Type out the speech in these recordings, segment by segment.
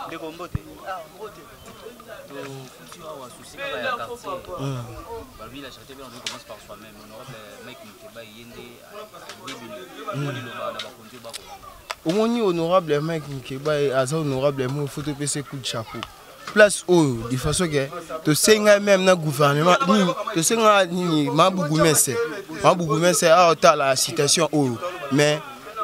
Ndeko mbote. Tokuti awa souci kaka ya quartier. Balobi la charité bien commence par soi-même. Honorable Mike Mukeba ye nde aide bino. Mwa liloba na bakonzi oyo bakolanda. Omoni honorable Mike Mukeba aza honorable moko faut topesa coup de chapeau. Place oyo de façon que tosenga même na gouvernement nini tosenga nini mabugu mese mabugu mese awa tala citation oyo mais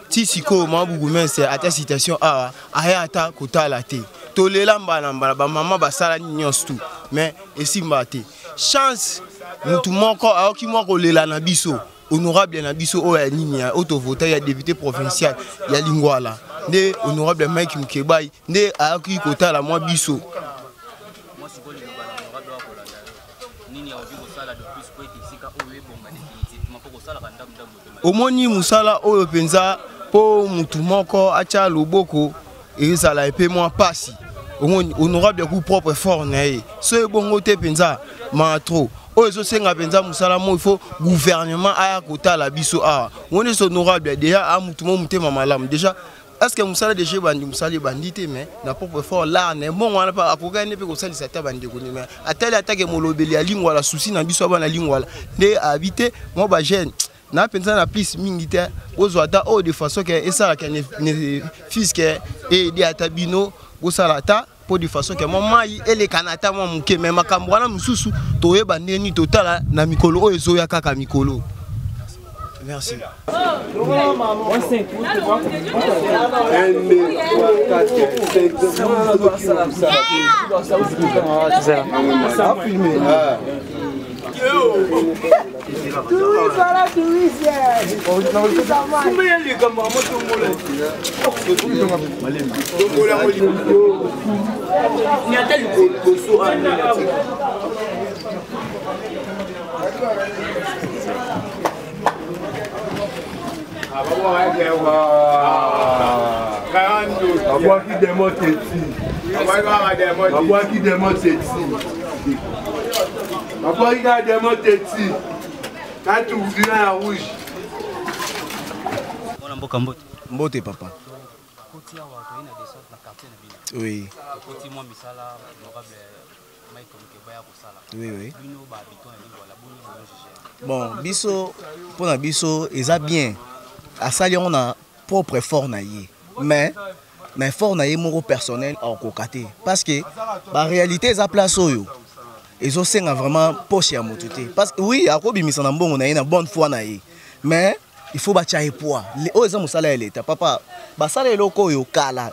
ti sikoyo mabugu mese ata citation awa aya ata kotala te. Tolela mbala mbala bamama basala nyonso tu mais esimba te. Chance mutu moko aoki mwa kolela na biso honorable na biso oyo ya nini ya oyo tovota ya député provincial ya Lingwala nde honorable Mike Mukebayi nde ayaki kotala mwa biso. Mwa sikoyo liloba na honorable oyo akolanda yo. Nini akoki kosala de plus po ete esika oyo ebonga définitivement po kosalaka ndambu ndambu te. Omoni mosala oyo mpenza po mutu moko atya loboko ezala epe mwa pasi. Omoni honorable ku propre fort na ye so ebongo te mpenza ma trop oyo ezosenga mpenza mosala moko il faut gouvernement aya kotala biso awa. Omoni so honorable déjà a mutu mo motema malamu déjà. Est-ce que mosala déjà ebandi mosala ebandi te mais na propre fort là na mbongo wana pa akokani nde mpe kosalisa ata bandeko nde mais atali atake molobeli ya Lingwala souci na biso bana Lingwala nde abi te mwa ba jeune na mpenza na plus mingi te bozwa ata oyo de façon ke esalaka ne fiske eyede ata bino bosala ata po de façon ke mwa mai elekana ata mwa moke mais makambo wana mosusu toyeba ndenge nini totala na mikolo oyo ezoya kaka mikolo. Merci. 1, 2, 3, 4, 5, 6, filmé. Abwaki demo teti. Abwaki demo teti. Abwaki kaka demo teti. Katumbila ya rouge. Mwana mboka mbote. Mbote papa. Koti awa toye na descente na quartier na bino. Oui. Koti mwa misala honorable Mike Mukeba ya kosala. Oui oui. Bino ba habitants ya Lingwala boni bozo juger. Bon, biso pona biso eza bien. Asali yango na propre effort na ye. Mais na effort na ye moko personnel akokoka te parce que ba réalité eza place oyo ezosenga vraiment poche ya motu te parce que oui akobimisa na mbongo na ye na bonne foi na ye mais il faut batya ye poids oyo eza mosala ya leta papa basala eloko oyo kala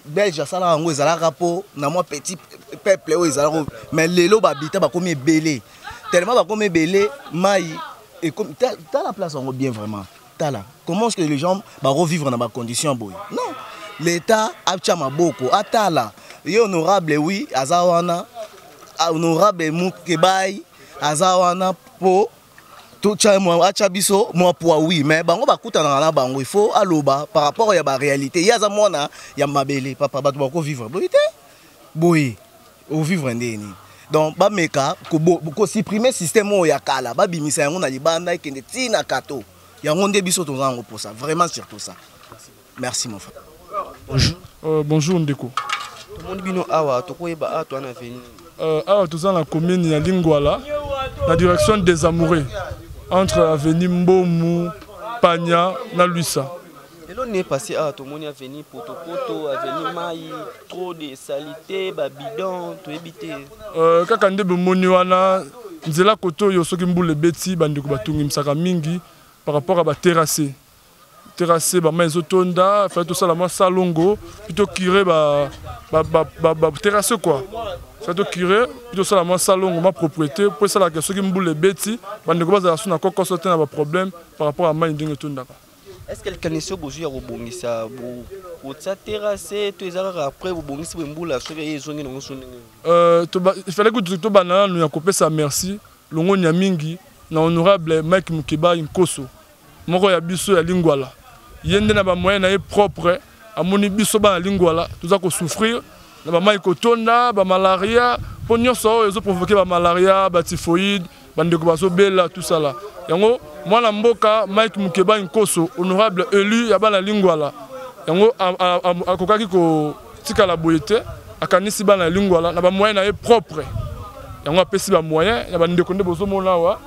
belge asalaka yango ezalaka mpo na mwa petit peuple oyo ezalaka mais lelo babita bakomi ebele tellement bakomi ebele mai tala place yango bien vraiment tala comment est-ce que les gens barevivre dans ba condition boye non l'état atia maboko atala ye honorable oui aza wana honorable Mukebayi aza wana po atia biso mwa poids oui mais bango bakutanaka na bango il faut aloba par rapport ya ba réalité ye aza mwana ya mabele papa bato bako vivre boye te boye ovivre ndenge nini donc bameka kosupprimer système oyo ya kala babimisa yango na libanda ekende ntina kato yango nde biso toza yango posa vraiment surtout ça. Merci mon frère. Bonjour. Bonjour ndeko. Tomoni bino awa tokoyeba awa toza na avenue. Awa toza na commune ya Lingwala na direction des Amoureux entre avenue Mbomu, Panya na Luisa. Lelo ne passé awa tomoni avenue Potopoto, avenue Mai, trop de salité, ba bidon, toyebi te. Kaka nde bomoni wana nzela koto oyo soki mbula ebeti bandeko batungimisaka mingi par rapport à ba terrasse. Terrasse ba mai ezotonda, fallait tosala mwa salongo puis tokire ba terrasse quoi. Fallait tokire puis tosala mwa salongo mwa propriété po esalaka soki mbula ebeti bandeko bazala su na kokoso te na ba problème par rapport à mai ndenge etondaka. Est-ce que likanisi oyo bozwi ya kobongisa kotia terrasse to eza kaka après bobongisi boye mbula soki eye ezongi nango so ndenge? Il fallait que tobanda nanu ya kopesa merci longoni ya mingi na honorable Mike Mukebayi Nkoso moko ya biso ya Lingwala. Ye nde na ba moyen na ye propre amoni biso bana Lingwala toza kosouffrir na ba mai kotonda, ba malaria po nyonso oyo ezo provoquer ba malaria, ba typhoïde, bandeko bazobela tout ça là. Yango mwana mboka Mike Mukebayi Nkoso honorable élu ya bana Lingwala yango akokaki kotikala boye te. Akanisi bana ya Lingwala na bamoyen na ye propre. Yango apesi bamoyen ya bandeko nde bozomona awa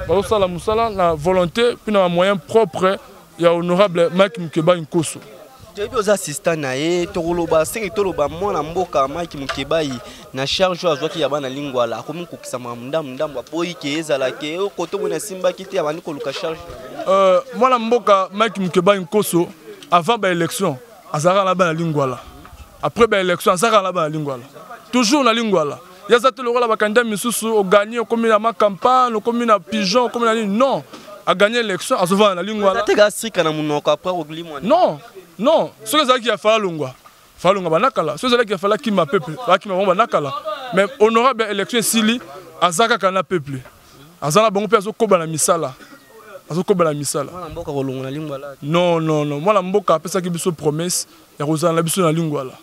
bazosala mosala na volonté mpe na bamoyen propre ya honorable Mike Mukebayi Nkoso. Toyebi oza assistant na ye, tokoloba seke toloba mwana mboka Mike Mukebayi na charge oyo azwaki ya bana Lingwala akomi kokokisa makambo ndambo ndambo, aboyi ke ezala ke koto boye nasimbaki te, abandi koluka charge. Mwana mboka Mike Mukebayi Nkoso avant ba élection azalaka na bana Lingwala, après ba élection azalaka na bana Lingwala, toujours na Lingwala. Ye aza te lokola bakandida misusu oganye okomi na ma campagne, okomi na pigeon, okomi na nini. Non, aganye élection azovanda na Lingwala. Teka asika na monoko après okolimwa. Non, non, soki ezalaki ya Fala Longwa, Fala Longwa banakala, soki ezalaki ya Fala Kima peuple, bakima bango banakala. Mais honorable élection esili, aza kaka na peuple. Aza na bango mpe azokoba na misala. Azokoba na misala. Mwana mboka kolongo na Lingwala. Non, non, non, mwana mboka apesaki biso promesse ya kozala na biso na Lingwala.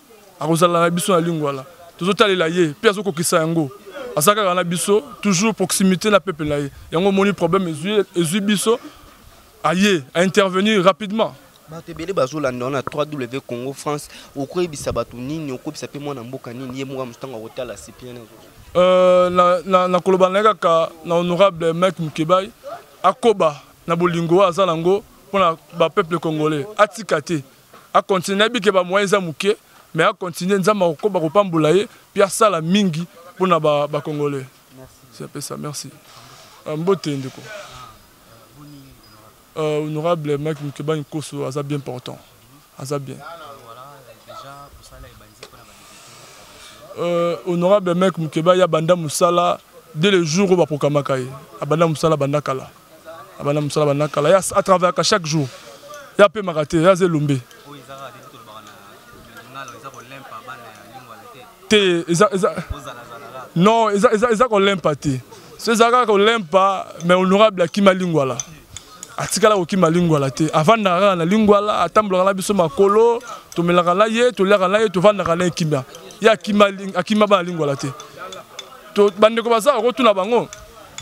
Akozala na biso na Lingwala. Tozotalela ye mpe azokokisa yango. Aza kaka na biso, toujours proximité na peuple na ye. Yango omoni problème ezwi biso, aye a intervenir rapidement. Bato ebele bazolanda wana 3W Congo France, okoyebisa bato nini, okoyebisa mpe mwana mboka nini ye moko motango akotala CPN? Na koloba na ye kaka na honorable Mike Mukebayi, akoba na bolingo oyo aza nango mpona ba peuple congolais, atika te, akontinue. Nayebi ke ba moyen eza moke, mais akontinue, Nzambe akokoba kopambola ye mpe asala mingi mpona ba congolais. C'est un peu ça, merci. Mbote ndeko. Honorable Mike Mukebayi Nkoso aza bien portant. Aza bien. Honorable Mike Mukebayi abanda musala dès le jour où baprokamaka ye. Abanda musala banda kala. Abanda musala banda kala. Ya a travaillaka chaque jour. Ya pe makate, ya zelombe. Te, eza, eza, non, eza, eza, eza kolempa te. So eza kaka kolempa, mais honorable akima Lingwala. Atikala kokima Lingwala te. Avandaka kaka na Lingwala, atambolaka na biso makolo, tomelaka na ye, toliaka na ye, tovandaka na ye kimia. Ye akima bana Lingwala te. To, bandeko baza kotuna bango,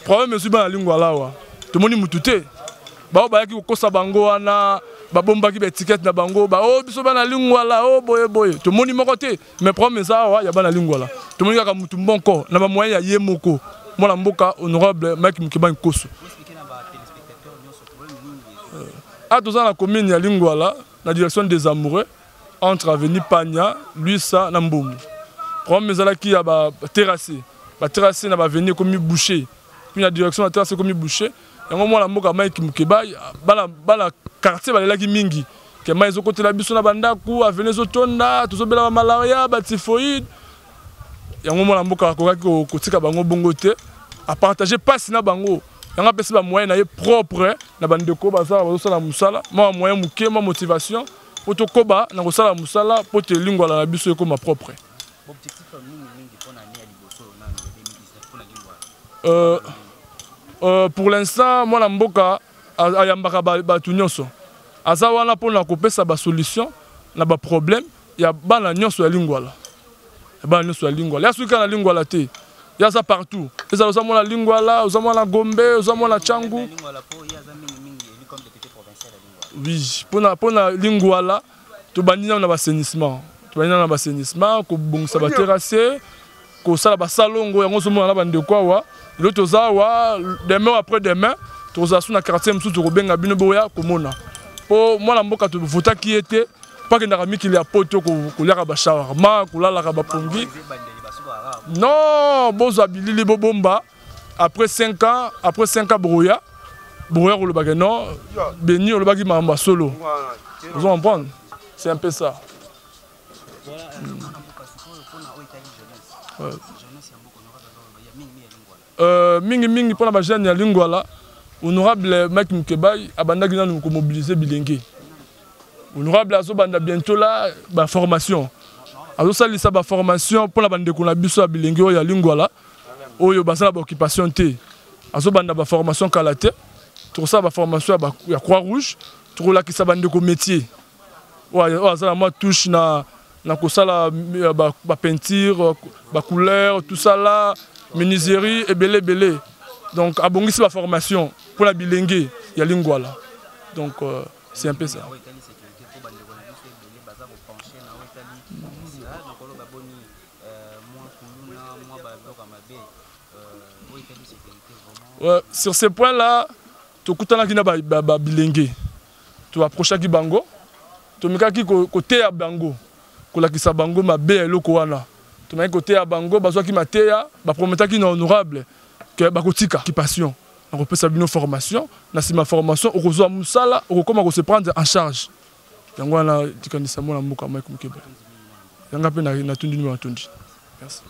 problème ezwi bana Lingwala awa. Tomoni mutu te. Bao bayaki kokosa bango wana, babombaki ba étiquette na bango, ba oh biso bana Lingwala, oh boye boye. Tomoni moko te, mais problème eza awa ya bana Lingwala. Tomoni kaka mutu mbonko na ba moyen ya ye moko. Mwana mboka honorable Mike Mukebayi Nkoso. A toza na commune ya Lingwala na direction des amoureux entre avenue Panya, Luisa na Mbombo. Problème ezalaki ya ba terrasse, ba terrasse na ba avenue ekomi bouché. Puis na direction ya terrasse ekomi bouché. Yango mwana mboka Mike Mukebayi, bana quartier balelaki mingi. Ke mai ezokotela biso na bandako, avenue ezotonda, tozobela ba malaria, ba typhoïde. Yango mwana mboka akokaki kotika bango bongo te, a partager passe na bango. Yango apesi ba moyen na ye propre na bandeko baza bazosala mosala, mwa moyen moke, mwa motivation po tokoba na kosala mosala po te Lingwala na biso ekoma propre. Objectif ya mingi mingi pona année ya liboso na 2019 pona Lingwala. Pour l'instant mwana mboka ayambaka bato nyonso. Aza wana pona kopesa ba solution na ba problème ya bana nyonso ya Lingwala. Ya bana nyonso ya Lingwala. Ya soki na Lingwala te. Ya za partout. Ezala oza mwana Lingwala, oza mwana Gombe, oza mwana Tshangu. Oui, pona Lingwala tobandi nano na baassainissement. Tobandi nano na baassainissement, kobongisa ba terrasse, kosala ba salongo yango ozomona na bandeko awa. Lelo toza awa, demain après demain tozala su na quartier mosusu, tokobenga bino boya komona. Po mwana mboka tovotaki ye te, po akendaka mikili ya poto koliaka ba shawarma, kolalaka ba pongi. Non, bozwa bilili bobomba. Après 5 ans, après 5 ans boya, boya kolobaka non, Beni olobaki makambo ya solo. Vous comprenez? C'est un peu ça. Mingi mingi pona ba jeune ya Lingwala, honorable Mike Mukebayi abandaki nanu ko mobiliser bilenge. Honorable azobanda bientôt là ba formation. Azosalisa ba formation pona bandeko na biso ya bilenge oyo ya Lingwala oyo basala ba occupation te. Azobanda ba formation kala te. Tokosala ba formation ya Croix Rouge, tokolakisa bandeko métier. Oyo azala mwa touche na kosala ba peinture, ba couleur, tout ça là, menuiserie ebele ebele. Donc abongisi ba formation pour la bilenge ya Lingwala. Donc c'est un peu ça. Ouais, sur ce point là tokutanaki na babilenge, toapprochaki bango, tomekaki koteya bango, kolakisa bango mabe ya eloko wana. Tomekaki koteya bango, bazwaki mateya, baprometaki na honorable ke bakotika occupation, nakopesa bino formation, na nsima formation okozwa mosala, okokoma kose prendre en charge. Yango wana likanisa mwana mboka Mike Mukeba yanga mpe natundi nima natundi. Merci.